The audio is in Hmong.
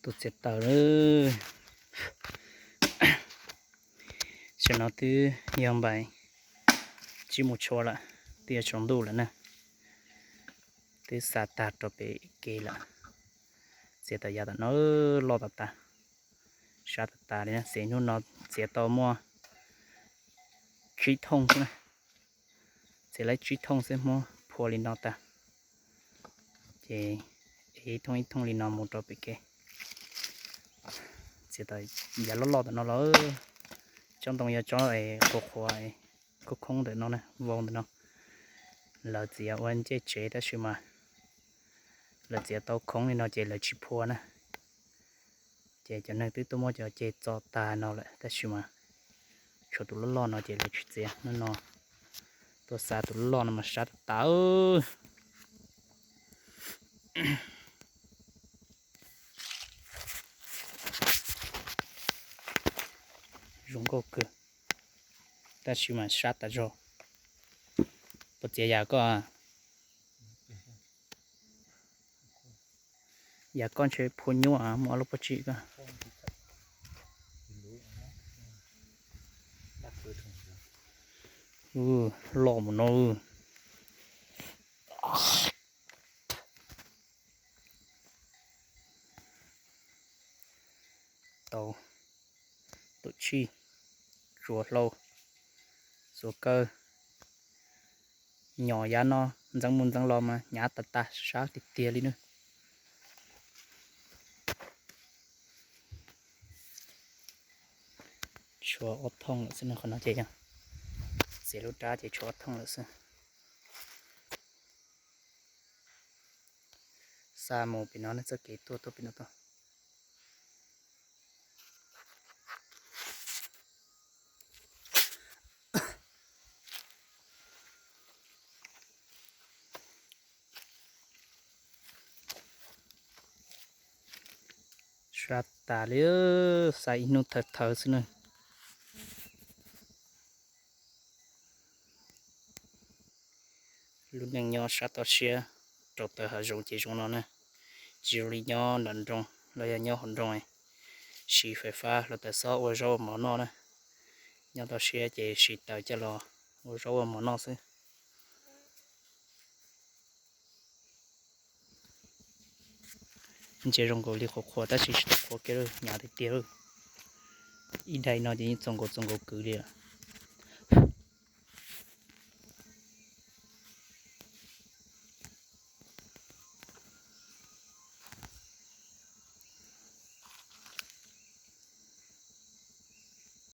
Tus txiav taws lawm. Tam no twb yog npaum tsib moos tshua lawm, twb yuav tsaus ntuj lawm na. Twb xa tag rau pem kev lawm. Txiav tau yav tom no loj tas tas, sab tas tas li na. Txiav hnub no txiav tau muaj tsib thooj xwb na. Txiav lawm tsib thooj xwb, muab phua li no tag, ces ib thooj ib thooj li no mus rau pem kev. Txiav tau yav loj loj tom no lawm. Tsob ntoo yog tsob qhuav qhuav, khoob khoob ntawm no, vau ntawm no. Lawv txiav ua ncej tsev tab sis mas lawv txiav tau khoov li no ces lawv tsis phua na. Ces cov neeg twb tuaj muab cov ceg txo tag no lawm tab sis mas tshuav tus loj loj no ces lawv tsis txiav. Hnub no tuaj xa tus loj loj no mas sab tas tas. Zoo nkauj kawg, tab sis mas sab tas zog. Puas txiav yam koj? Yam koj ntshe phua nyuaj, muaj ob lub pob tsi koj. Loj mus no. Tau, tuam tshij, tsuav hlau, tsuav kawg, nyom yav no ntxeev mus ntxeev los mas hnyav tas tas sab tiag tiag li na. Tshuav ob thooj lawm xwb, qhov no ces yog txiav lub rab ces tshuav ob thooj lawm xwb. Xa mus pem no ne, txoj kev tuaj tuaj pem no tuaj. Sab tas li, xa ib hnub thawv thawv xwb na. Lub neej nyob sab toj siab rau taw hav zoov ces zoo no na, tsis zoo li nyob nram nroog los yog nyob hauv nroog siv fais fab los taws xob ua zaub ua mov noj na. Nyob toj siab ces siv taws coj los ua zaub ua mov noj xwb. Ntsia zoo nkaus li qhuav qhuav tab sis tsis tau qhuav kiag, hnyav tiag tiag. Ib daim no ces yeej txaus nkaus txaus nkaus kwv li.